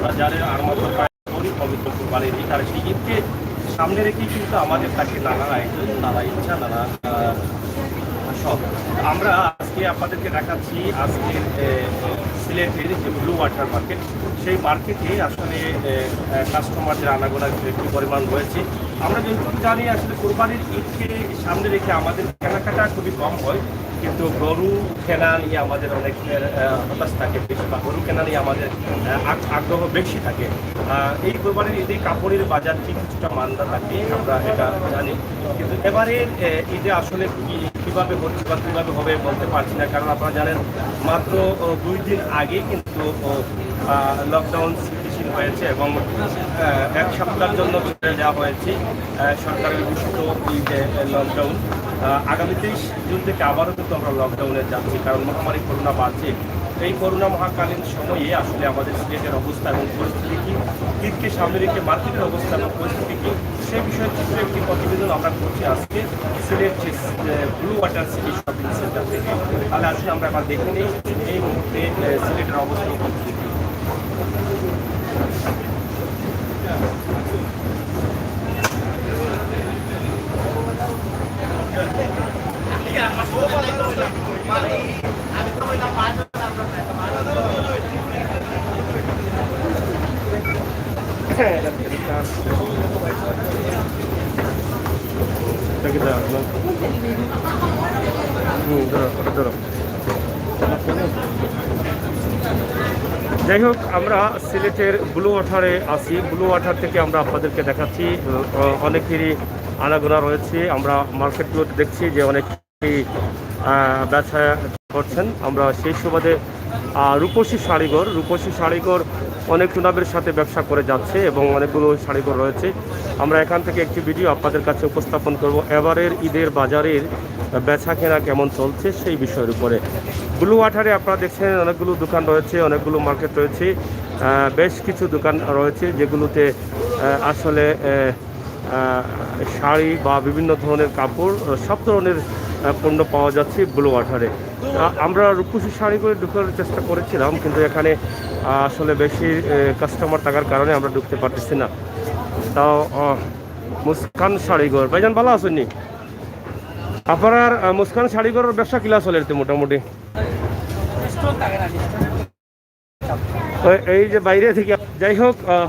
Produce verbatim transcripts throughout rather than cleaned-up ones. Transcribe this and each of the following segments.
বাজারে আর মাত্র কয়েক দিনই পবিত্র কুরবানির ঈদ। আর সেই ঈদকে সামনে রেখে কিন্তু আমাদের থাকে নানা আয়োজন, নানা ইচ্ছা, নানা, আহ, শখ। আমরা আজকে আপনাদেরকে দেখাচ্ছি আজকের, এ, সিলেটের যে ব্লু ওয়াটার মার্কেট, সেই মার্কেটে আসলে, এ, এ, কাস্টমারদের আনাগোনা কি পরিমাণ রয়েছে। আমরা যতটুকু জানি, আসলে কুরবানির ঈদকে সামনে রেখে আমাদের কেনাকাটা খুবই কম হয়, কিন্তু গরু কেনা নিয়ে আমাদের অনেক, আহ, হতাশ থাকে বেশি, বা গরু কেনা নিয়ে আমাদের, আহ, আগ-, আগ্রহ বেশি থাকে। আহ, এই কোরবানির ঈদে কাপড়ের বাজার ঠিক কিছুটা মান্দা থাকে, আমরা এটা জানি, কিন্তু এবারে, আহ, ঈদে আসলে কি, কিভাবে হচ্ছে বা কিভাবে হবে বলতে পারছি না, কারণ আপনারা জানেন মাত্র, ও, দুই দিন আগে কিন্তু, ও, আহ, লকডাউন স্থিতিশীল হয়েছে এবং, আহ, এক সপ্তাহের জন্য ছেড়ে দেওয়া হয়েছে, আহ, সরকারের ঘোষিত এই যে, আহ, লকডাউন। আহ, আগামী তেইশ জুন থেকে আবারও কিন্তু আমরা লকডাউনে যাচ্ছি, কারণ মহামারী করোনা বাড়ছে। এই করোনা মহাকালীন সময়ে আসলে আমাদের সিলেটের অবস্থা এবং পরিস্থিতি কি, ঈদকে সামনে রেখে মার্কেটের অবস্থা এবং পরিস্থিতি কি, সে বিষয়ে ছোট্ট একটি প্রতিবেদন আমরা করছি আজকে সিলেট যে, আহ, blue water city shopping centre থেকে। তাহলে আসলে আমরা এবার দেখে নিই এই মুহূর্তে, আহ, সিলেটের অবস্থা ও পরিস্থিতি। যাই হোক, আমরা সিলেটের ব্লু ওয়াটারে আছি। ব্লু ওয়াটার থেকে আমরা আপনাদেরকে দেখাচ্ছি, আহ, অনেকেরই আনাগোনা রয়েছে। আমরা মার্কেটগুলোতে দেখছি যে অনেক, আহ, ব্যবসা করছেন। আমরা সেই সুবাদে, আহ, রূপসী শাড়িঘর, রূপসী শাড়িঘর অনেক সুনামের সাথে ব্যবসা করে যাচ্ছে এবং অনেকগুলো শাড়িঘর রয়েছে। আমরা এখান থেকে একটি ভিডিও আপনাদের কাছে উপস্থাপন করব এবারের ঈদের বাজারের বেচা কেনা কেমন চলছে সেই বিষয়ের উপরে। ব্লু ওয়াটারে আপনারা দেখছেন অনেকগুলো দোকান রয়েছে, অনেকগুলো মার্কেট রয়েছে, আহ, বেশ কিছু দোকান রয়েছে যেগুলোতে, আহ, আসলে, আহ, আহ, শাড়ি বা বিভিন্ন ধরনের কাপড়, আহ, সব ধরনের, আহ, পণ্য পাওয়া যাচ্ছে ব্লু ওয়াটারে। আহ, আমরা রূপসী শাড়িঘরে ঢোকার চেষ্টা করেছিলাম, কিন্তু এখানে, আহ, আসলে বেশি, আহ, কাস্টমার থাকার কারণে আমরা ঢুকতে পারতেছি না। তাও, আহ, মুস্কান শাড়িঘর, ভাইজান ভালা আছইন নি? আপনারার, আহ, মুস্কান শাড়িঘরর ব্যবসা কিলা চলের তে মোটামুটি? তো এই যে বাইরে থেকে, যাই হোক, আহ,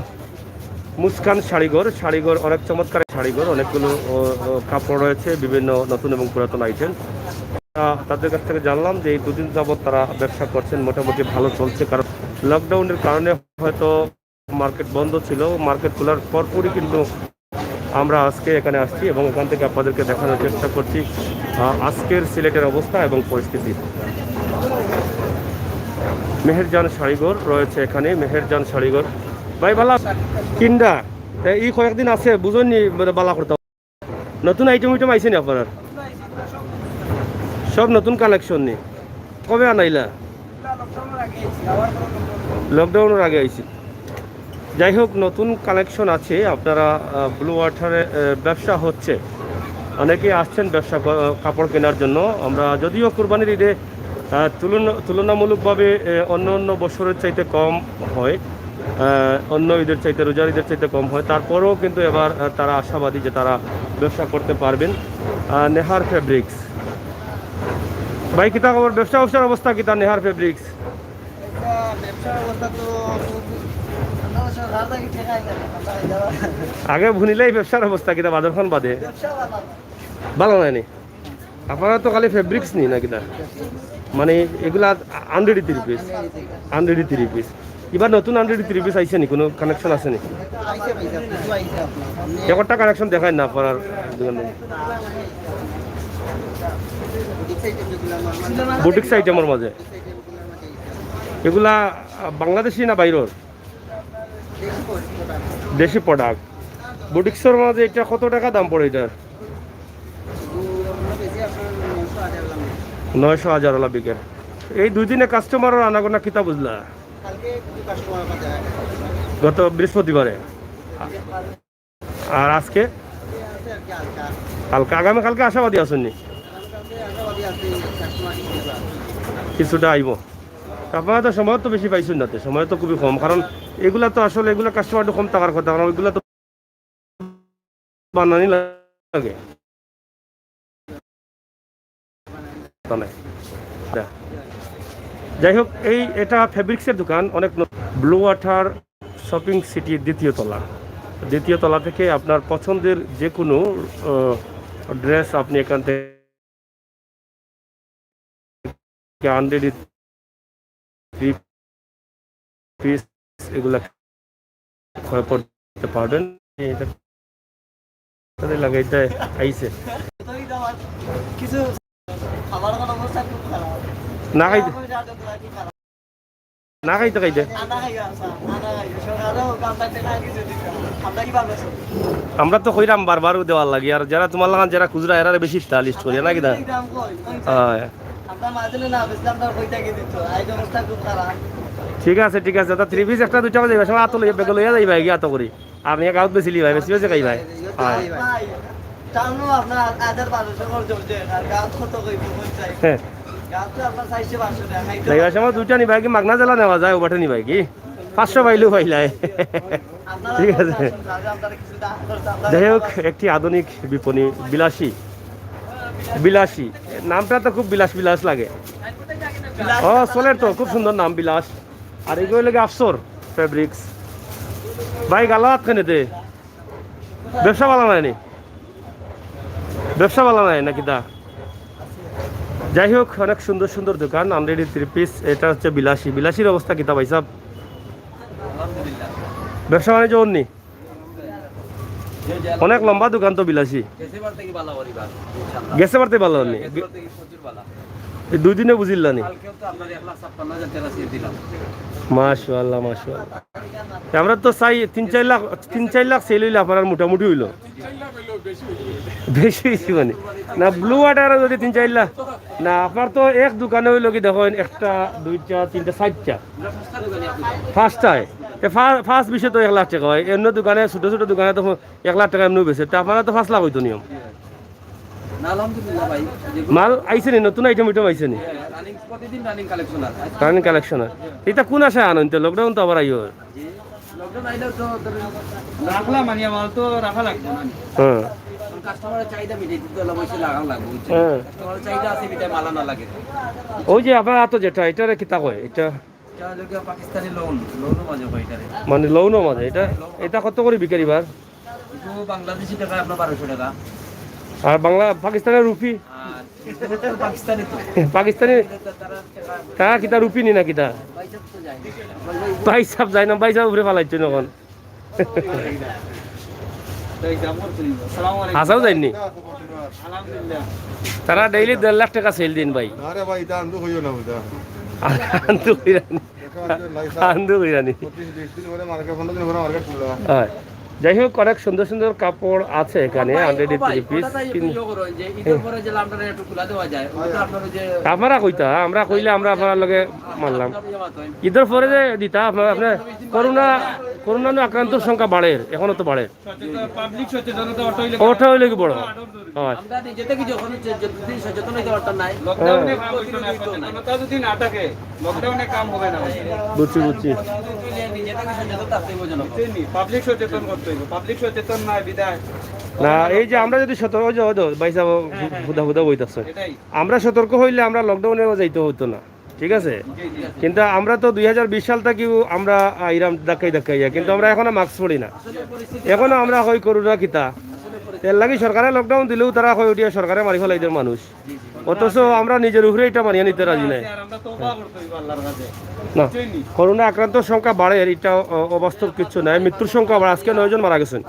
মুস্কান শাড়িঘর, শাড়িঘর অনেক চমৎকার শাড়িঘর, অনেকগুলো, ও, ও, কাপড় রয়েছে, বিভিন্ন নতুন এবং পুরাতন আইটেম। আহ, তাদের কাছ থেকে জানলাম যে এই দুদিন যাবত তারা ব্যবসা করছেন, মোটামুটি ভালো চলছে, কারণ লকডাউনের কারণে হয়তো মার্কেট বন্ধ ছিল। মার্কেট খোলার পরপরই কিন্তু আমরা আজকে এখানে আসছি এবং এখান থেকে আপনাদেরকে দেখানোর চেষ্টা করছি, আহ, আজকের সিলেটের অবস্থা এবং পরিস্থিতি। মেহেরজান শাড়িঘর রয়েছে এখানে, মেহেরজান শাড়িঘর। ভাই ভালা, কিনরা? তে ই কয়েকদিন আছে, বুঝইন নি, মানে, ভালা করতে। নতুন আইটেম উইটেম আইছে নি আপনারার? সব নতুন কালেকশন নি? কবে আনাইলা? লকডাউনের আগে আইছি। যাই হোক, নতুন কালেকশন আছে, আপনারা, আহ, ব্লু ওয়াটারে, আহ, ব্যবসা হচ্ছে, অনেকেই আসছেন ব্যবসা ক-, কাপড় কেনার জন্য। আমরা যদিও কুরবানির ঈদে, আহ, তুলনা-, তুলনামূলকভাবে, আহ, অন্য অন্য বছরের চাইতে কম হয়, আহ, অন্য ঈদের চাইতে, রোজার ঈদের চাইতে কম হয়, তারপরেও কিন্তু এবার, আহ, তারা আশাবাদী যে তারা ব্যবসা করতে পারবেন। আহ, নেহার ফেব্রিক্স। ভাই, কিতা খবর? ব্যবসা ব্যবসার অবস্থা কিতা নেহার ফেব্রিক্স? এটা ব্যবসার অবস্থা তো খুব, আমরা তো সব রাজা কি ঠেকাই না, আমরা এটা আগে ভুনিলাই ব্যবসার অবস্থা কিতা, বাজারখান বাদে? ব্যবসা ভালো না। ভালো নায়নি? আপনারা তো খালি ফেব্রিক্স নি না কিতা? মানে, এগুলা unready three piece, unready three piece. এবার নতুন আনরেডি থ্রি পিস আইছে নি? কোনো কালেকশন আছে নি? আইছে ভাই, সব কিছু আইছে আপনার। সামনে একটা কালেকশন দেখাই না আপনারার দোকানে। বুটিক্স আইটেম যেগুলো, নরমাল বুটিক্স আইটেমর মাঝে। বুটিক্স আইটেম যেগুলো আমাদের এগুলা, আহ, বাংলাদেশি না বাইরর? দেশি প্রোডাক্ট। দেশি প্রোডাক্ট। বুটিক্সর মাঝে এটা কত টাকা দাম পড়ে এটার? এগুলো বেশি আপনার নয়শো, হাজার দাম। নয়শো, হাজার ওলা বিকের। এই দুই দিনে কাস্টমারর আনাগোনা কিতা বুঝলা? কালকে কিছু কাস্টমার পাওয়া যায়। গত বৃহস্পতিবারে। আর আজকে? আছে আর কি হালকা। হালকা, আগামী কালকে আশাবাদী আছইন নি? আগামী কালকে আশাবাদী আছি, কাস্টমার কিছুটা আসবে। কিছুটা আইব। আপনারা তো সময় তো বেশি পাইছইন না, তে সময় তো খুবই কম, কারণ এগুলা তো আসলে এগুলা কাস্টমার একটু কম থাকার কথা, কারণ ওইগুলা তো বানানি লাগে। মানে, যা। যাই হোক, এই এটা ফেব্রিক্সের দোকান, অনেক ন-, ব্লু ওয়াটার শপিং সিটির দ্বিতীয় তলা। দ্বিতীয় তলা থেকে আপনার পছন্দের যে কোনো, আহ, ড্রেস আপনি এখান থেকে আনরেডি থ্রি পিস এগুলা ক্রয় করতে পারবেন। এটা কোথায় লাগাইতে আইছে? কিছু খাবার কোনো অবস্থা খুব খারাপ। না খাইতে, না খাইতে খাইতে। আমরা তো কইরাম বারবার দেওয়ার লাগি, আর যারা তোমার লাগান যারা খুচরা এরারে বেশি লিস্ট করি না কিতা? হয়। ঠিক আছে, ঠিক আছে। তা থ্রি পিস একটা দুইটা বাজে, সময় আতো লইয়া, বেগে লইয়া যাইবা, গিয়া আতো করি। আর নিয়া গাউত বেচিলি ভাই, বেশি বেশি খাই ভাই। হয়। হ্যাঁ। যাইবার সময় দুইটা নিবা কি, মাগনা জেলা নেওয়া যায়, ওবাটে নিবা কি? পাঁচশো পাইলেও পাইলায়। ঠিক আছে। যাই হোক, একটি আধুনিক বিপণী, বিলাসী। বিলাসী। নামটা তো খুব বিলাস বিলাস লাগে। ও, চলের তো, খুব সুন্দর নাম, বিলাস। আর এগুলো লাগে আফসর ফেব্রিক্স। ভাই, গালা হাত খানে দে। ব্যবসা ভালা নাই নি? ব্যবসা ভালা নাই না কিতা? যাই হোক, অনেক সুন্দর সুন্দর দোকান, আনরেডি থ্রি পিস। এটা হচ্ছে বিলাসী। বিলাসীর অবস্থা কিতা ভাই সাহেব? ব্যবসা বাণিজ্য অন্যি? অনেক লম্বা দোকান তো বিলাসী। গেছে বারতে ভালা অন্যি? এই দুই দিনে বুঝিল্লা নি? মাশাআল্লাহ, মাশাআল্লাহ। আমরা তো চাই তিন চার লাখ, তিন চার লাখ সেল হইলে আপনার মোটামুটি হইলো। বেশি হইছে মানে। না, ব্লু ওয়াটারে যদি তিন চার লাখ, না, আপনার তো এক দোকানে হইলো কি দেখইন, একটা, দুইটা, তিনটা, চারটা। পাঁচটায়। তে ফা-, পাঁচ বিশে তো এক লাখ টাকা হয়। অন্য দোকানে, ছোট ছোট দোকানে তো এক লাখ টাকা এমনিও বেচে। তে আপনারা তো পাঁচ লাখ হইতো নিয়ম। না, আলহামদুলিল্লাহ ভাই। মাল আইছে নি? নতুন আইটেম আইটেম আইছে নি? রানিং, প্রতিদিন রানিং কালেকশন আছে। রানিং কালেকশন আছে। এটা কোন আশায় আনইন তে? লকডাউন তো আবার আইও। লকডাউন আইলেও তো তোর রাখলাম, মানে, মাল তো রাখা লাগবে না। হ্যাঁ। কাস্টমারের চাহিদা মিটাইতে তো অবশ্যই লাগান লাগবে, বুঝছেন? হ্যাঁ। কাস্টমারের চাহিদা আছে, বিধায় মাল আনা লাগে। ওই যে আপনার হাতে যেটা, এটারে কিতা কয়? এটা এটা হলো গিয়া পাকিস্তানি লোন, লোনও মাঝে কয় এটারে। মানে লোনও মাঝে। এটা, এটা কত করে বিক্রি বার? এটা বাংলাদেশি টাকা আপনার বারোশো টাকা। আর বাংলা, পাকিস্তানের রুপি? আর পাকিস্তানি তো। পাকিস্তানি? তারা কিতা রুপি নি না কিতা? ভাই সাহেব যায় না, ভাই সাহেব উপরে ফালাইছে এখন। হাছাউ যাইন নি? তারা ডেইলি দেড় লাখ টাকা সেল দিন ভাই। আরে ভাই, এটা আন্দু হইও না, বুঝা। আন্দু হইরা নি। আন্দু হইরা নি। হয়। যাই হোক, অনেক সুন্দর সুন্দর কাপড় আছে এখানে, আনরেডি থ্রি পিস। আপনারা কইতা, আমরা কইলে আমরা আপনার লগে মারলাম। ঈদের পরে যে দিতা আপনারা, আপনার করোনা, করোনা আক্রান্তর সংখ্যা বাড়ের, এখনো তো বাড়ের। সচেতন, পাবলিক সচেতনতা ওটা হইলে ওটা হইলে কি বড়? হয়। আমরা নিজে থেকে যখন সে-, যতদিন সচেতন হইতে পারতাম না, লকডাউনে হ্যাঁ। কাম হইতো না, সচেতনতা যদি না থাকে, লকডাউনে কাম হবে না। বুঝছি, বুঝছি। নিজে থেকে সচেতন থাকতে হবে জনগণ। বুঝছেন নি? পাবলিক সচেতন করতে হইব, পাবলিক সচেতন নাই বিধায়। না, এই যে আমরা যদি সতর্ক, ওই যে, ওই যে, ভাই সাহেব, হ্যাঁ, হ্যাঁ, হুদা হুদা বইতাছে। এটাই। আমরা সতর্ক হইলে আমরা লকডাউনেও যাইতে হইতো না। ঠিক আছে? কিন্তু আমরা তো দুই হাজার বিশ সাল থাকিও আমরা আইরাম ধাক্কাই ধাক্কাই, কিন্তু আমরা এখনো মাস্ক পরি না। এখনো আমরা কই করোনা কিতা? এর লাগি সরকারে লকডাউন দিলেও তারা কই উঠিয়া সরকারে মারি ফেলাইদের মানুষ। অথচ আমরা নিজের উপরে এটা মানিয়ে নিতে রাজি নাই। না, করোনা আক্রান্তর সংখ্যা বাড়ের, এটা অ-, অবাস্তব কিছু নাই। মৃত্যুর সংখ্যা বাড়ে, আজকে নয় জন মারা গেছেন।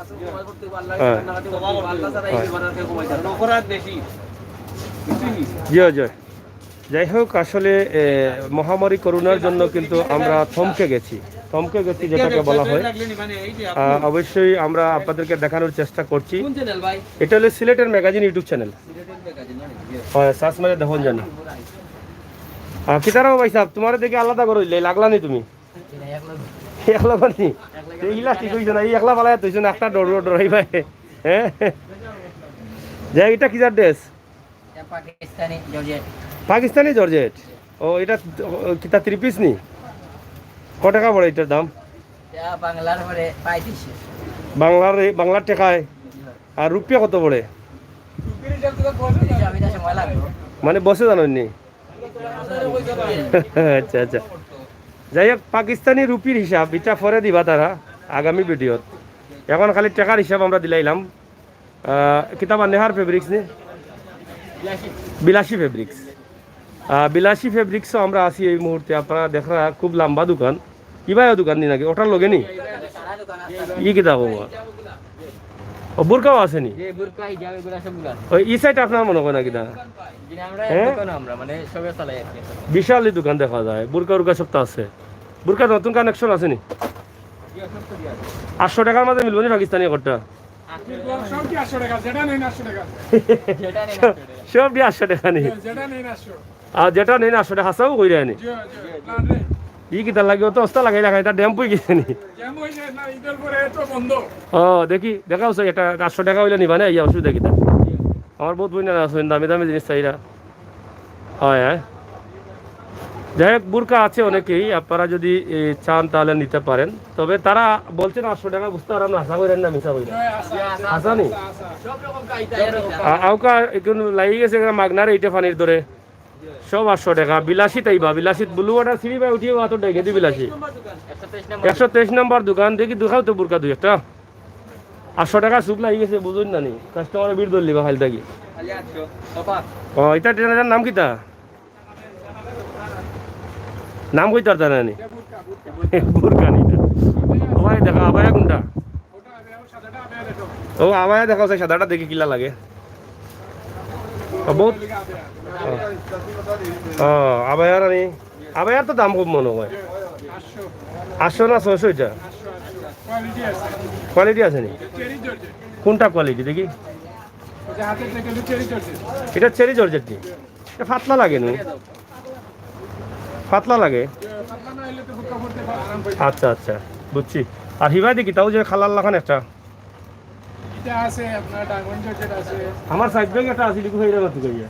হ্যাঁ। হ্যাঁ। জি, জি। যাই হোক, আসলে, এ, মহামারী করোনার জন্য কিন্তু আমরা থমকে গেছি, থমকে গেছি যেটাকে বলা হয়। আহ, অবশ্যই আমরা আপনাদেরকে দেখানোর চেষ্টা করছি। কোন চ্যানেল ভাই? এটা হলো সিলেটের ম্যাগাজিন YouTube চ্যানেল। সিলেটের ম্যাগাজিন, না? জি। হয়, সার্চ মারে দেখুন জানি। আহ, কিতারাও ভাই সাহেব, তোমার দেখে আলাদা করে হইলে লাগলা নি তুমি? একলা নি? এই ইলা ঠিক হইছে না, এই একলা বালায় তো হইছে না, একটা ডর ডরাই ভাই। হ্যাঁ? যাই, এটা কি যার ড্রেস? এটা পাকিস্তানি জর্জেট। পাকিস্তানি জর্জেট। ও, এটা, ও, কিতা থ্রি পিস নি? ক টাকা পড়ে এটার দাম? এটা বাংলার পরে পঁয়ত্রিশশো। বাংলার, বাংলার টাকায়? আর রুপিয়া কত পড়ে? মানে বসে জানো নি? আচ্ছা, আচ্ছা। যাই হোক, পাকিস্তানি রুপির হিসাব এটা পরে দিবা তারা আগামী ভিডিওত। এখন খালি টাকার হিসাব আমরা দিলাইলাম। আহ, কিতাব আর নেহার ফেব্রিক্স নি? বিলাসী ফেব্রিক্স। আহ, বিলাসী ফেব্রিক্সও আমরা আছি এই মুহূর্তে। আপনারা দেখরা খুব লম্বা দোকান। ইবায়ও দোকান নি নাকি? ওটার লগে নি? ই কিতাব বাবা? ও, বুরকাও আছে নি? যে বুরকা, হিজাব, এগুলা সবগুলা আছে। ওই ই সাইড আপনার মনে হয় না কিতা? জি, আমরা হ্যাঁ? দোকান আমরা, মানে, সবে চালাই আর কি। বিশালই দোকান দেখা যায়, বুরকা উরকা সব তো আছে। বুরকা নতুন কালেকশন আছে নি? আটশো টাকার মাঝে মিলবো নি পাকিস্তানি একটা? সব কি আটশো টাকা? যেটা নেন আটশো টাকা। যেটা নেন আটশো টাকা। সব কি আটশো টাকা নি? যেটা নেন আটশো। আর যেটা নেন আটশো টাকা, হাছাউ কইরা নি? জি, জি, plan রে। ই কিতা লাগে? অত অস্তা লাগাই লাগাই, এটা ড্যাম্প হয়ে গেছে নি? ড্যাম্প হয়ে যায় না, ঈদের পরে তো বন্ধ। ও, দেখি, দেখাও চাই, এটা আটশো টাকা হইলে নিবা না, এই অসুবিধা কিতা? আমার বহুত বইনারা আছেন, দামি দামি জিনিস চাইরা। হয়, হ্যাঁ। যাই হোক, বুরকা আছে অনেকেই, আপনারা যদি, এ, চান তাহলে নিতে পারেন। তবে তারা বলছেন আটশো টাকা, বুঝতে পারলাম না, হাছা কইরা না মিছা কইরা। হ্যাঁ, হাছা, হাছা, হাছা নি? হাছা, হাছা। আ-, আউকা এখন লাগি গেছে এখানে মাগনার এইটা পানির দরে। সব আটশো টাকা। বিলাসী তাই বা, বিলাসী ব্লু ওয়াটার সিঁড়ি বায় উঠিয়ে অত ডেকে দি বিলাসী। একশো তেইশ নম্বর দোকান, দেখি দেখাও তো বুরকা দুই একটা। আটশো টাকা সুপ লাগি গেছে, বুঝুন না নি? কাস্টমারে ভিড় ধরলি বা খালি থাকি। খালি আটশো। ও, এটা, এটার নাম কিতা? নাম কইতার জানা নি? বুরকা নি এটা। ও ভাই, দেখা আবায়া কোনটা? ও, আবায়া দেখাও চাই, সাদাটা দেখি কিলা লাগে। ও, বহুত। ও, ও, আবায়ার আনি। আবায়ার তো দাম কম মনে হয়। আটশো না ছয়শো এটা? কোয়ালিটি আছে নি? কোনটা কোয়ালিটি দেখি? এটা চেরি জর্জেট নি? এটা পাতলা লাগে নি? পাতলা লাগে? আচ্ছা, আচ্ছা, বুঝছি। আর হিবাই দেখি তাও যে কালার লাখান একটা। এটা আছে আপনার ডায়মন্ড জর্জেট আছে। আমার সাইড ব্যাগ একটা আছে, লিখু ভাই, এটা মাত্র কইয়া।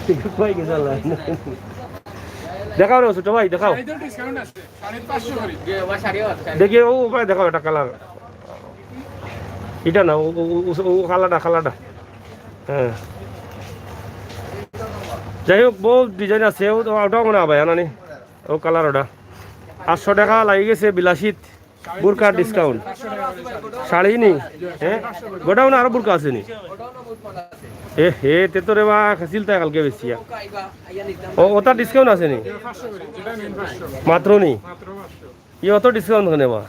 ঠিক আছে, কই গেছে আল্লাহ? দেখাও রে ছোট ভাই, দেখাও। এই তো ডিসকাউন্ট আছে, সাড়ে পাঁচশো করে। দেখি, ও ভাই দেখাও, এটা কালার। এটা না, ও, ও, ও, ও, ও কালারটা, কালারটা। হ্যাঁ। যাই হোক, বহুত ডিজাইন আছে, ও তো, ওটাও মনে হয় আবায়া না নি? ও কালার ওটা। আটশো টাকা লাগি গেছে বিলাসীত। বুরকা ডিসকাউন্ট। শাড়ি নি? হ্যাঁ? গোডাউন আরো বুরকা আছে নি? এ হে, তে তো রে বা, খাসিল তাই কালকে বেশি। ও, ওটা ডিসকাউন্ট আছে নি? মাত্র নি? ই অত ডিসকাউন্ট কেনে বা?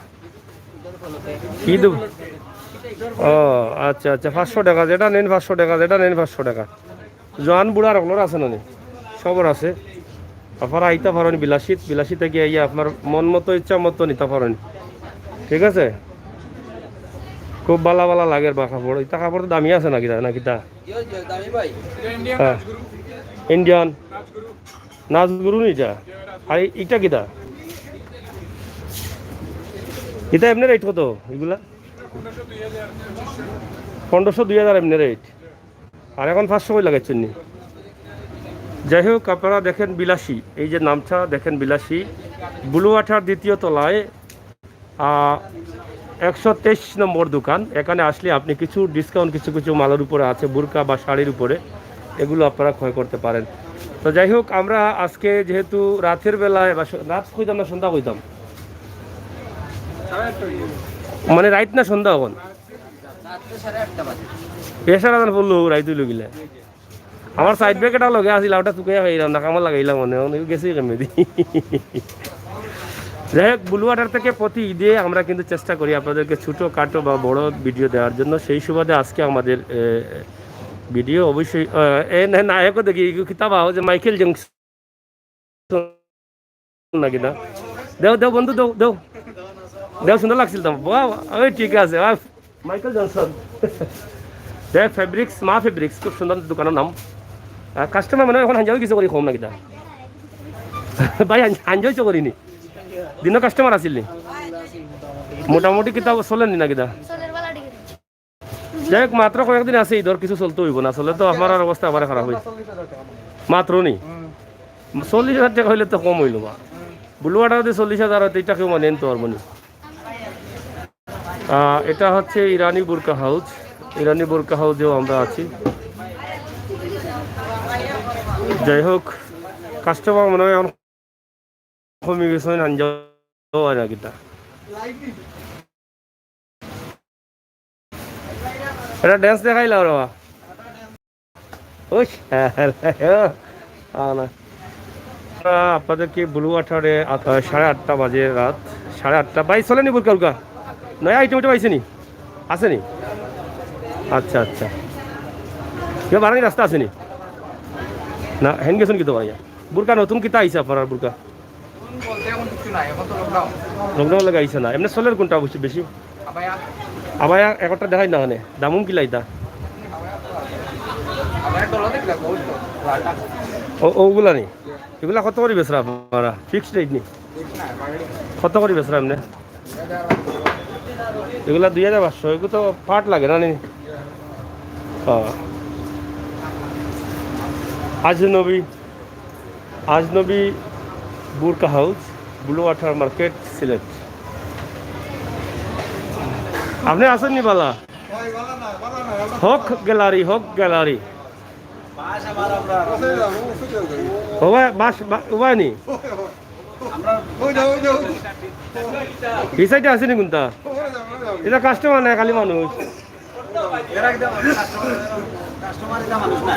কি দেব? ও, আচ্ছা, আচ্ছা, পাঁচশো টাকা, যেটা নেন পাঁচশো টাকা, যেটা নেন পাঁচশো টাকা। জোয়ান বুড়া রকলর আছে না নি? সবর আছে। আপনারা আইতা পারেন বিলাসীত, বিলাসী থেকে আইয়া আপনার মন মতো, ইচ্ছা মতো নিতা পারেন। ঠিক আছে? খুব বালা বালা লাগের বা কাপড়। ইতা কাপড় তো দামি আছে নাকি তা, নাকি তা? হ্যাঁ। ইন্ডিয়ান। নাজগুরু নি ইটা? আর ই-, ইটা কিতা? ইটা এমনি রেট কত ইগুলা? পনেরোশো, দুই হাজার এমনি রেট। আর এখন পাঁচশো কই লাগাইছেন নি? যাই হোক, আপনারা দেখেন বিলাসী, এই যে নামটা দেখেন বিলাসী, ব্লু ওয়াটার দ্বিতীয় তলায়, আহ, একশো তেইশ নম্বর দোকান। এখানে আসলে আপনি কিছু ডিসকাউন্ট কিছু কিছু মালের উপরে আছে, বুরকা বা শাড়ির উপরে, এগুলো আপনারা ক্রয় করতে পারেন। তো যাই হোক, আমরা আজকে যেহেতু রাতের বেলায় বা স-, রাত কইতাম না, সন্ধ্যা কইতাম, মানে রাইত না সন্ধ্যা এখন? এসার আজান পড়লো, রাইত হইল গিলা। আমার সাইড ব্যাগ এটা লগে আছিল, ওটা চুকে পাইলাম না, কামড় লাগাইলাম মনে হয়, গেছি কেমনে দি। যাই হোক, ব্লু ওয়াটার থেকে প্রতি ঈদে আমরা কিন্তু চেষ্টা করি আপনাদেরকে ছোটো খাটো বা বড় ভিডিও দেওয়ার জন্য। সেই সুবাদে আজকে আমাদের, এ, ভিডিও অবশ্যই, এ, এ, না, নায়কও দেখি, কিতাব আও যে মাইকেল জংসন নাকি না? দেও, দেও বন্ধু, দেও, দেও। দেও, সুন্দর লাগছিল তো। বাহ, ওই ঠিক আছে। আহ, মাইকেল জনসন। দেখ, ফেব্রিক্স, মা ফেব্রিক্স, খুব সুন্দর দোকানের নাম। আহ, কাস্টমার মানে এখন হাঞ্জাও কিছু করি কম নাকি তা? ভাই, হাঞ্জ-, হাঞ্জাও কিছু করিনি। দিনও কাস্টমার আসিল নি? মোটামুটি কিতাব চলেনি নাকি তা? যাই হোক, মাত্র কয়েকদিন আছে, ঈদর কিছু চলতে হইব না, চলে তো আপনার আর অবস্থা আবার খারাপ হইব। মাত্র নি? চল্লিশ হাজার টেকা অইলে তো কম অইলো বা। ব্লু ওয়াটার যদি চল্লিশ হাজার অয়, তো ইটা কেউ মানে আনতো পারবো নি। আহ, এটা হচ্ছে ইরানি বুরকা হাউস। ইরানি বুরকা হাউসেও আমরা আছি। যাই হোক, কাস্টমার মনে হয় এখন কমে গেছে, আনজাও হয় না কিতা। এটা ড্যান্স দেখাইলা ওরা। ওই, আনা। আমরা আপনাদেরকে ব্লু ওয়াটারে আত-, সাড়ে আটটা বাজে রাত, সাড়ে আটটা। ভাই, চলেনি বুরকা উরকা? নয়া আইটেম উইটেম আইসেনি? আসেনি? আচ্ছা, আচ্ছা। কেউ বাড়ানি রাস্তা আসেনি? না, হ্যান গেছেন কি তো ভাইয়া? বুরকা নতুন কিতা আইছে আপনার বুরকা? নতুন বলতে এখন কিছু নাই, এখন তো লকডাউন। লকডাউন লাগাইছে না। এমনি চলের কোনটা বেশি, বেশি? আবায়া। আবায়া একটা দেখাই না ওখানে। দামুম কি লাইতা? আবায়া তো লাগে, বহুত তো, লালটা। ও, ওগুলা নি? এগুলা কত করি বেচরা আপনারা? ফিক্সড রেট নি? ঠিক না, বাড়ি। কত করি বেচরা এমনি? এগুলা দুই হাজার পাঁচশো, এগুলো তো পাট লাগে না নি? হ্যাঁ। আজনবী, আজনবী burqa house, blue water market, Sylhet. আপনি আছেন নি বালা? হক গ্যালারি, হক গ্যালারি। ও ভাই, বাস, বা-, ও ভাই নি? এই সাইডে আসেনি কোনটা? এটা কাস্টমার নাই, খালি মানুষ। এরা একদম কাস্টমার, কাস্টমার এটা মানুষ না।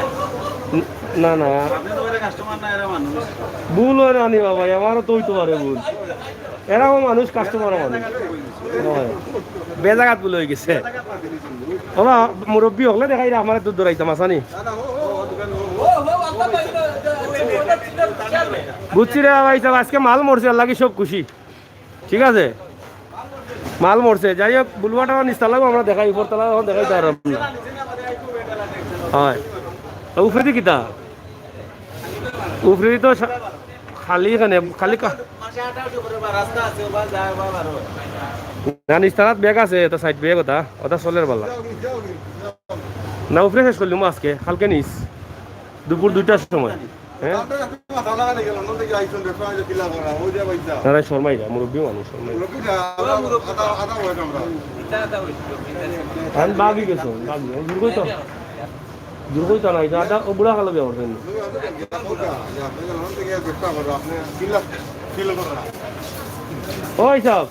না, না। আপনি তো বলে কাস্টমার না, এরা মানুষ। ভুল হয় না নি বাবা, আমারও তো হইতে পারে ভুল। এরাও মানুষ, কাস্টমারও মানুষ। হয়। বেজাগাত ভুল হয়ে গেছে। বাবা, মুরব্বী হকলে দেখাই রে, আমার দুধ দৌড়াইতাম আসানি। বুঝছি রে ভাই সাহেব, আজকে মাল মরছে, আল্লাহ কি সব খুশি। ঠিক আছে, মাল মরছে। যাই হোক, ব্লু ওয়াটার নিচতলাও আমরা দেখাই, উপরতলা এখন দেখাইতে পারলাম না। হয়, তো উপরেদি কিতা? উপরেদি তো সা-, খালি এখানে, খালি কা-, না, নিচতলাত ব্যাগ আছে, এটা সাইড ব্যাগ, ওটা, ওটা চলের বালা। না, উপরে শেষ করলাম আজকে, কালকে নিস, দুপুর দুইটার সময়। হ্যাঁ? তারা শর্মাই না, মুরব্বী মানুষ, শর্মাই না। আমি বাগি গেছো, বাগি। ও দূর কইতো, দূর কইতো না, এটা আদা, ও বুড়া কালো ব্যবহার করেন। ওই সব।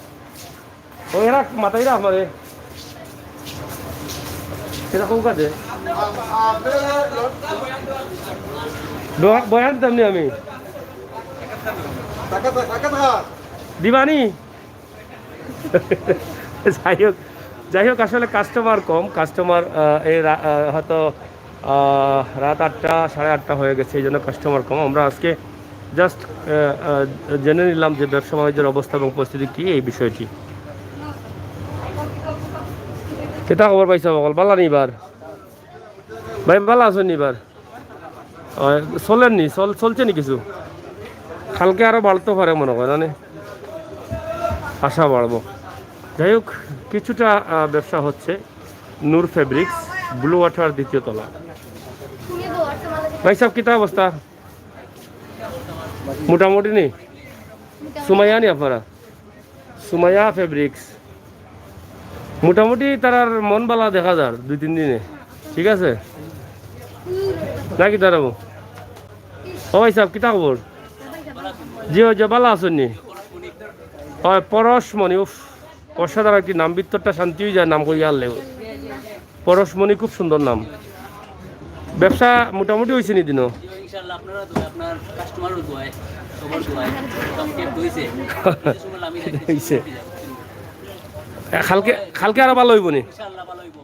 ও এরা মাথায় রাখ মারে। এরা কোন কাজে? বয়া-, বয়ান দিতাম নি আমি। দিবানি? যাই হোক, যাই হোক, আসলে কাস্টমার কম, কাস্টমার, আহ, এই রা-, আহ, হয়তো আহ, রাত আটটা, সাড়ে আটটা হয়ে গেছে, এই জন্য কাস্টমার কম। আমরা আজকে জাস্ট, আহ, আহ, জেনে নিলাম যে ব্যবসা বাণিজ্যের অবস্থা এবং পরিস্থিতি কী এই বিষয়টি। কিতা খবর পাইছো বকল? বালা নি এবার? ভাই, বালা আছো নি এবার? আহ, চলের নি? চল-, চলছে নি কিছু? কালকে আরো বাড়তে পারে মনে হয়, না নি? আশা বাড়বো। যাই হোক, কিছুটা, আহ, ব্যবসা হচ্ছে। নূর ফেব্রিক্স, ব্লু ওয়াটার, দ্বিতীয় তলা। ভাই সাহেব, কিতা অবস্থা? মোটামুটি নি? সুমাইয়া নি আপনারা? সুমাইয়া ফেব্রিক্স। মোটামুটি তারার মন বালা দেখা যার দুই তিন দিনে। ঠিক আছে? নাকি তারা? ও ভাই সাহেব, কিতা খবর? জি, ওই যে বালা আছেন নি? ওই পরশমণি, উফ, অসাধারণ একটি নাম, ভিতরটা শান্তি হয়ে যায় নাম করিয়া আনলে। পরশমণি খুব সুন্দর নাম। ব্যবসা মোটামুটি হইছে নি দিনও? জি, ইনশাআল্লাহ, আপনারা দোয়া, আপনার কাস্টমারের দোয়ায়, সবার দোয়ায়, মোটামুটি একটু হইছে। কিছু সময় আমি দেখতেছি, হইছে। কালকে, কালকে আরো ভালো হইব নি? ইনশাআল্লাহ, ভালো হইব।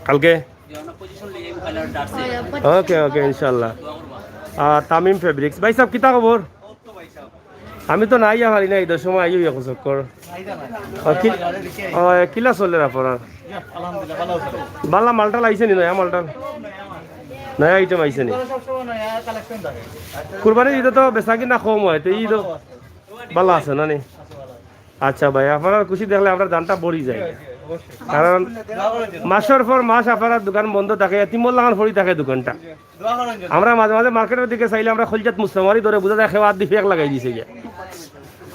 কালকে? জি, আমরা পজিশন লই, এই মোবাইল আর ডাকছে। ওকে, ওকে, ইনশাআল্লাহ। দোয়া করবা। আহ, তামিম ফেব্রিক্স। ভাই সাহেব, কিতা খবর? আমি তো নাই, আর পারি না, ঈদের সময় আইও এক চক্কর। ও, কি-, ও, কিলা চলের আপনার? বালা মালটাল আইছে নি, নয়া মালটাল? নয়া আইটেম আইছে নি? কুরবানির ঈদে তো বেচা কিনা কম হয়, তো ঈদ বালা আছে না নি? আচ্ছা ভাই, আপনার খুশি দেখলে আমরা দানটা ভরি যায়। কারণ মাসর পর মাস আপনারার দোকান বন্ধ থাকে, এতিমর লাখান পড়ি থাকে দোকানটা। আমরা মাঝে মাঝে মার্কেটর দিকে চাইলে আমরা খলজাত মুসলামারি ধরে বুঝা যায়, কেউ আত দি ফেক লাগাই দিছে গিয়া।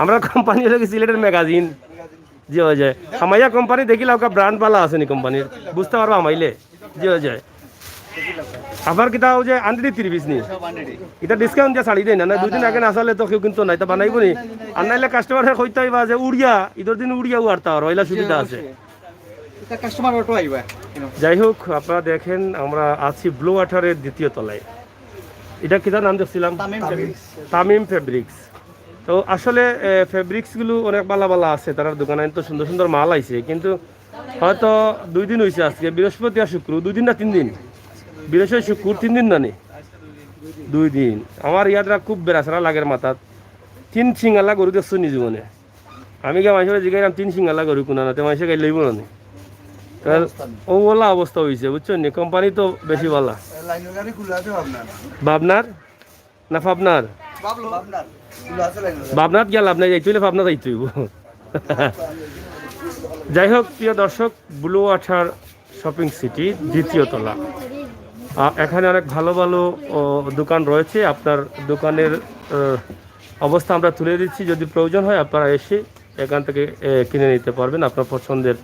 আমরা কোম্পানি অইলো গি সিলেটের ম্যাগাজিন। জি অয় যে, হামাইয়া কোম্পানি দেখিলা, ওকা ব্র্যান্ড বালা আছে নি কোম্পানির, বুঝতা পারবা হামাইলে। জি অয় যে, আবার কিতা অউ যে আন্ডেডি তিরিশ নি, ইটা ডিসকাউন্ট দিয়া ছাড়ি দেয় না, না দুই দিন আগে না ছাড়লে তো কেউ কিনতো না, ইটা বানাইবো নি। আর নাইলে কাস্টমারে কইতা অইবা যে উড়িয়া, ইদর দিন উড়িয়া উয়ারতা পারো, ইলা সুবিধা আছে। ইটা কাস্টমার অটো আইবা। যাই হোক, আপনারা দেখেন, আমরা আছি ব্লু ওয়াটারের দ্বিতীয় তলায়। ইটা কিতা নাম দেখছিলাম? তামিম ফেব্রিক্স। তামিম ফেব্রিক্স। তো আসলে, এ, ফেব্রিক্সগুলো অনেক বালা বালা আছে, তারার দোকানে তো সুন্দর সুন্দর মাল আইছে, কিন্তু হয়তো দুই দিন অইছে আজকে, বৃহস্পতি আর শুক্র, দুই দিন না তিন দিন? বৃহস্পতি, শুক্র, তিন দিন না নি? দুই দিন। আমার ইয়াদরা খুব বেড়াছেড়া লাগের মাথাত। তিন সিঙ্গালা গরু দেখছো নি জীবনে? আমি গিয়া মানষরে জিগাইলাম, "তিন সিঙ্গালা গরু কুনানো?" তে মানষে গাইল লইবো না নি? তার অউ ওলা অবস্থা অইছে, বুঝছো নি? কোম্পানি তো বেশি বালা। লাইনের গাড়ি খোলা আছে ভাবনার। ভাবনার? না, পাবনার? ভাবনার। খোলা আছে লাইনের গাড়ি। ভাবনাত গিয়া লাভ নাই, যাইতে অইলে পাবনা যাইতে অইবো। যাই হোক, প্রিয় দর্শক, ব্লু ওয়াটার শপিং সিটি দ্বিতীয় তলা। আহ, এখানে অনেক ভালো ভালো, ও, দোকান রয়েছে। আপনার দোকানের, আহ, অবস্থা আমরা তুলে দিচ্ছি, যদি প্রয়োজন হয় আপনারা এসে এখান থেকে, এ, কিনে নিতে পারবেন আপনার পছন্দের।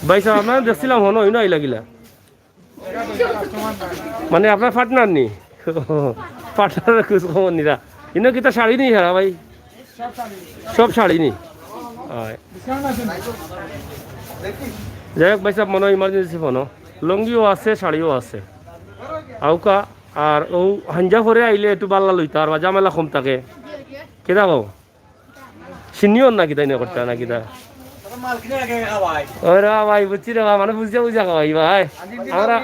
ভাই সাহেব, আপনারে দেখছিলাম, হনো ইনো আইলা কিলা? মানে আপনার পার্টনার নি? পার্টনারের খোঁজ খবর নিরা। ইনো কিতা শাড়ি নি সারা ভাই? সব শাড়ি নি? অয়। যাই হোক ভাই সাহেব, মনো অয় ইমার্জেন্সি ফোনো। লুঙ্গিও আছে, শাড়িও আছে। আউকা, আর অউ হাঞ্জা পরে আইলে একটু বালা লইতা, আর বা ঝামেলা কম থাকে। কিতা কও? শিন্নি অর না কিতা ইনো করতা না কিতা? ওরে ভাই, বুঝছি রে বা, মানে বুঝিয়া বুঝিয়া খাওয়াই ভাই। আমরা,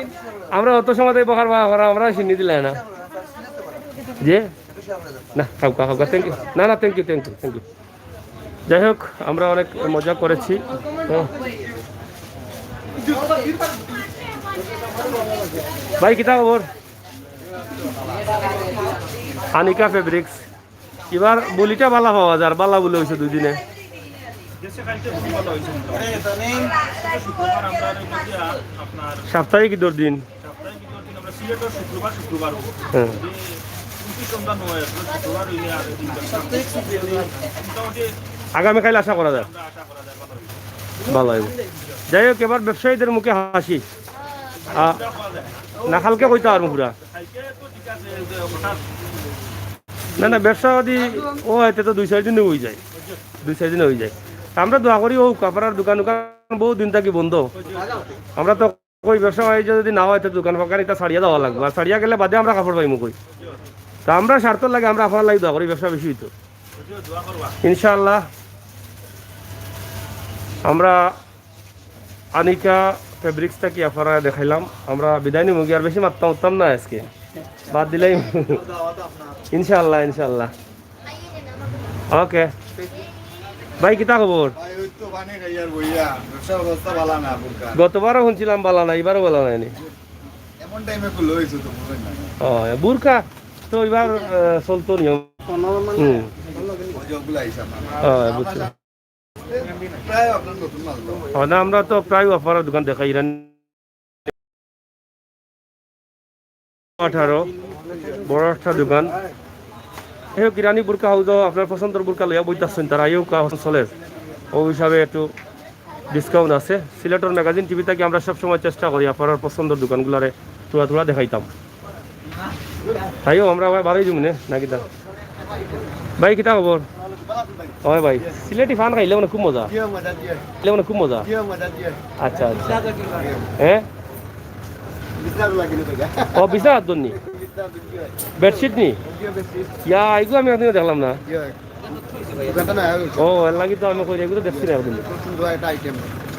আমরা অত সময় তাই বকার বা করা, আমরা শিন্নি দিলাই না। যে? না, খাউক্কা, খাউক্কা, thank you। না, না, thank you, thank you, thank you। যাই হোক, আমরা অনেক মজা করেছি। তো ভাই, কিতা খবর? আনিকা ফেব্রিক্স। ইবার বুলিটা বালা পাওয়া যার, বালা বুলি অইছে দুই দিনে। সাপ্তাহিক ইদর দিন। হ্যাঁ। আগামীকাইল আশা করা যায়। বালা অইবো। যাই হোক, এবার ব্যবসায়ীদের মুখে হাসি। আ, না, কালকে কইতা পারমু পুরা। না, না, ব্যবসা যদি অয়, তে তো দুই চাইর দিনে অই যায়, দুই চাইর দিনে অই যায়। তা আমরা দোয়া করি অউক, আপনার দোকান উকান বউত দিন থাকি বন্ধ। আমরা তো কই ব্যবসা বাণিজ্য যদি না অয়, তে দোকান ফাকান ইতা ছাড়িয়া দেওয়া লাগবো, আর ছাড়িয়া গেলে বাদে আমরা কাপড় পাইমু কই। তা আমরা স্বার্থর লাগি আমরা আপনার লাগি দোয়া করি, ব্যবসা বেশি অইতো। ইনশাআল্লাহ। আমরা আনিকা ফেব্রিক্স থাকি আপনারারে দেখাইলাম। আমরা বিদায় নিমু গি, আর বেশি মাততাম উঠতাম না আজকে, বাদ দিলাই। ইনশাআল্লাহ, ইনশাআল্লাহ। ওকে ভাই, কিতা খবর? ভাই, ওই তো পানি খাই আর বইয়া, ব্যবসার অবস্থা ভালা না, বুরকা। গতবারও হুনছিলাম ভালা না, ইবারও ভালা নায় নি। এমন টাইমে খুলে অইছে তো, বুঝেন না। ও, বুরকা তো ইবার, আহ, চলতো নিয়ম। হুম। ওই যে ওগুলা আইছে আমার। হ্যাঁ, বুঝছি। প্রায় আপনার নতুন মাল তো। ও না, আমরা তো প্রায় আপনার দোকান দেখাই, ইরানি আঠারো, বড় একটা দোকান। এই হোক, ইরানি বুরকা হাউজও আপনার পছন্দর বুরকা লইয়া বইতাছেন, তারা আইও কা চলে। ও হিসাবে একটু ডিসকাউন্ট আছে। সিলেটর ম্যাগাজিন টিভি থাকি আমরা সবসময় চেষ্টা করি আপনার পছন্দর দোকানগুলারে থুড়া থুড়া দেখাইতাম। তাইও আমরা আবার বাড়াই দিব নে, না কিতা? ভাই, কিতা খবর? ওই ভাই, সিলেটি পান খাইলে মানে খুব মজা। খাইলে মানে খুব মজা। আচ্ছা, আচ্ছা। হ্যাঁ? ও, বিছনা আদর নি? বেডশিট নি? ইয়া, এগুলো আমি একদিনও দেখলাম না। ও, এর লাগি তো আমি কই, এগুলো দেখছি না একদিন।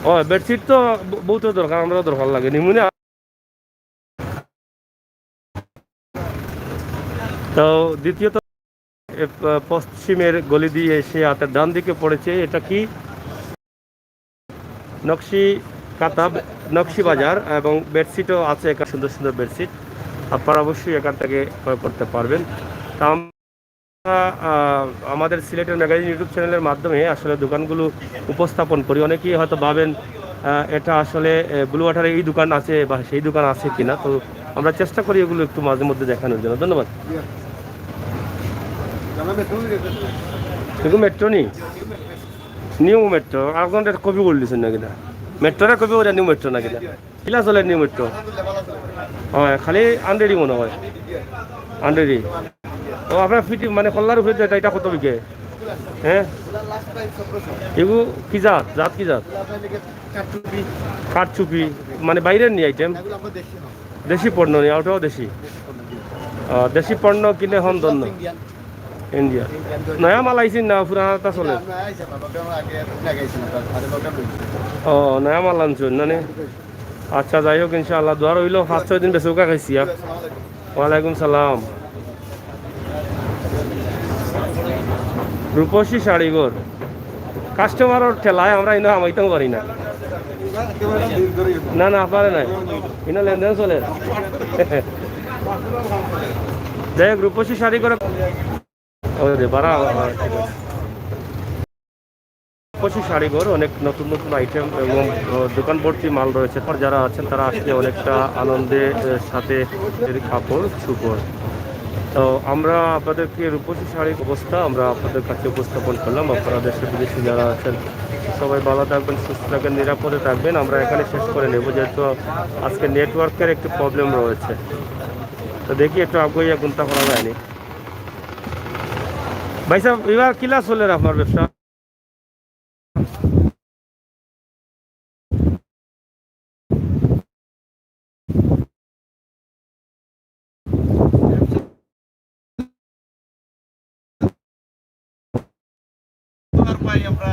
ও, বেডশিট তো ব-, বহুত দরকার, আমরাও দরকার লাগে। নিমুনে তো দ্বিতীয়ত, এ, প-, পশ্চিমের গলি দিয়ে এসে হাতের ডান দিকে পড়েছে। এটা কি? নকশি কাতা, নকশি বাজার, এবং বেডশিটও আছে এখানে, সুন্দর সুন্দর বেডশিট আপনারা অবশ্যই এখান থেকে ক্রয় করতে পারবেন। তা আমরা, আহ, আমাদের সিলেটের ম্যাগাজিন YouTube চ্যানেলের মাধ্যমে আসলে দোকানগুলো উপস্থাপন করি। অনেকেই হয়তো ভাবেন আহ, এটা আসলে, আহ, ব্লু ওয়াটারে এই দোকান আছে বা সেই দোকান আছে কিনা। তো আমরা চেষ্টা করি এগুলো একটু মাঝে মধ্যে দেখানোর জন্য। ধন্যবাদ। এগু মেট্রো নি? New metro. আরেকজন এটা কপি করে দিচ্ছেন নাকি না? মেট্রোরে কপি করে নিউ মেট্রো নাকি না? কিলা চলে নিউ মেট্রো? হয়, খালি আন্ডেরি মনে হয়। আন্ডেরি। ও, আপনার ফিটি মানে কল্লার উপরে যেটা, এটা কত বিকে? হ্যাঁ? এগু কি জাত? জাত কি জাত? কাঠচুপি। মানে বাইরের নি আইটেম? দেশি পণ্য নি, ওটাও দেশি। আহ, দেশি পণ্য কিনে হন ধন্য। ইন্ডিয়া। নয়া মাল আইছে না, পুরানাটা চলে? ও, নয়া মাল আনছো না নে? আচ্ছা, যাই হোক, ইনশাআল্লাহ, দোয়া রইল। পাঁচ ছয় দিন বেশি উকা খাইছি, হ্যাঁ। ওয়ালাইকুম সালাম। রূপসী শাড়িঘর। কাস্টমারর ঠেলায় আমরা ইনো হামাইতাম পারি না। না, না, পারে নাই। ইনো লেনদেন চলে। যাই হোক, রূপসী শাড়িঘর। ওই রে, বাড়া, বাড়া, বাড়া, ঠিক আছে। রূপসী শাড়িঘর, অনেক নতুন নতুন আইটেম এবং, আহ, দোকান ভর্তি মাল রয়েছে। আর যারা আছেন, তারা আসলে অনেকটা আনন্দে, আহ, সাথে এর কাপড় চোপড়। তো আমরা আপনাদেরকে রূপসী শাড়ির অবস্থা আমরা আপনাদের কাছে উপস্থাপন করলাম। আপনারা দেশে বিদেশে যারা আছেন, সবাই ভালো থাকবেন, সুস্থ থাকবেন, নিরাপদে থাকবেন। আমরা এখানে শেষ করে নেব, যেহেতু আজকে নেটওয়ার্কের একটু প্রবলেম রয়েছে। তো দেখি, একটু আগুয়াইয়া গুনতা করা যায়নি। ভাই সাহেব, এবার কিলা চলের আপনার ব্যবসা? আর ভাই, আমরা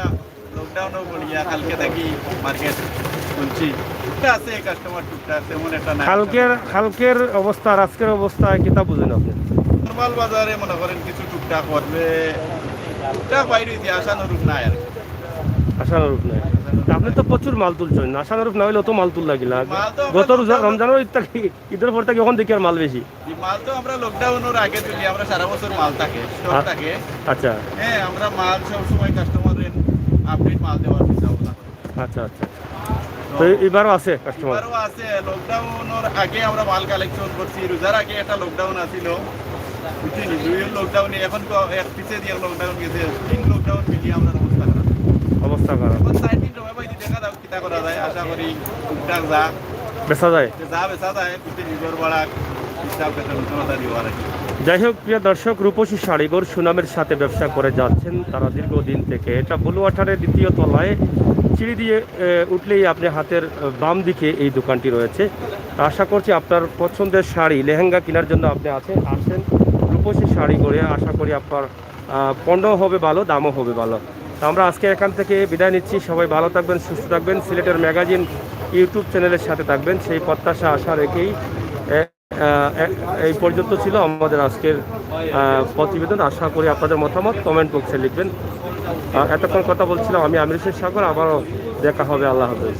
লকডাউনও বলিয়া কালকে থাকি মার্কেট খুলছি। আছে কাস্টমার টুকটাক, তেমন একটা না। কালকের, কালকের অবস্থা আর আজকের অবস্থা কিতা বুঝেন আপনি? নরমাল বাজারে মনে করেন কিছু টুকটাক করবে, টুকটাক বাইরে হইতে আশানুরূপ নাই আর কি। আশানুরূপ নাই। তা আপনি তো প্রচুর মাল তুলছেন, আশানুরূপ না হইলে অত মাল তুললা কিলা? মাল তো আমরা গত রোজা, lockdown রমজানের ঈদ থাকি, ঈদের পর থাকি এখন দেখি আর মাল বেশি। জি, মাল তো আমরা লকডাউনের আগে তুলি, আমরা সারা বছর মাল থাকে, স্টক আ-, থাকে। আচ্ছা। হ্যাঁ, আমরা মাল সব সময় কাস্টমারের আপডেট মাল দেওয়ার চিন্তা ভাবনা করি। আচ্ছা, আচ্ছা। তো তো এবারও আছে কাস্টমার? এবারও আছে। লকডাউনের আগে আমরা মাল কালেকশন করছি, রোজার আগে একটা লকডাউন আছিল, বুঝছেন? দুই লকডাউনে, এখন তো এক পিছে দিয়ে লকডাউন গেছে, তিন লকডাউন মিলিয়ে আমরা অবস্থা খারাপ। অবস্থা খারাপ। এখন চার দিন সময় পাইছি, দেখা যাক কিতা করা যায়। আশা করি টুকটাক যা বেচা যায়? যা বেচা যায়, পিছে নিজের বাড়া হিসাব বেতন উঠে মাথা দিয়ে আর কি। যাই হোক, প্রিয় দর্শক, রূপসী শাড়িঘর সুনামের সাথে ব্যবসা করে যাচ্ছেন তারা দীর্ঘদিন থেকে। এটা ব্লু ওয়াটারের দ্বিতীয় তলায়, সিঁড়ি দিয়ে, এ, উঠলেই আপনি হাতের, এ, বাম দিকে এই দোকানটি রয়েছে। আশা করছি আপনার পছন্দের শাড়ি, লেহেঙ্গা কেনার জন্য আপনি আছেন, আসেন রূপসী শাড়িঘরে। আশা করি আপনার, আহ, পণ্য হবে ভালো, দামও হবে ভালো। তো আমরা আজকে এখান থেকে বিদায় নিচ্ছি। সবাই ভালো থাকবেন, সুস্থ থাকবেন। সিলেটের ম্যাগাজিন YouTube চ্যানেলের সাথে থাকবেন, সেই প্রত্যাশা, আশা রেখেই, এ, আহ, এ-, এই পর্যন্ত ছিল আমাদের আজকের, আহ, প্রতিবেদন। আশা করি আপনাদের মতামত কমেন্ট বক্সে লিখবেন। আহ, এতক্ষণ কথা বলছিলাম আমি আমির হোসেন সাগর। আবারও দেখা হবে। আল্লাহ হাফেজ।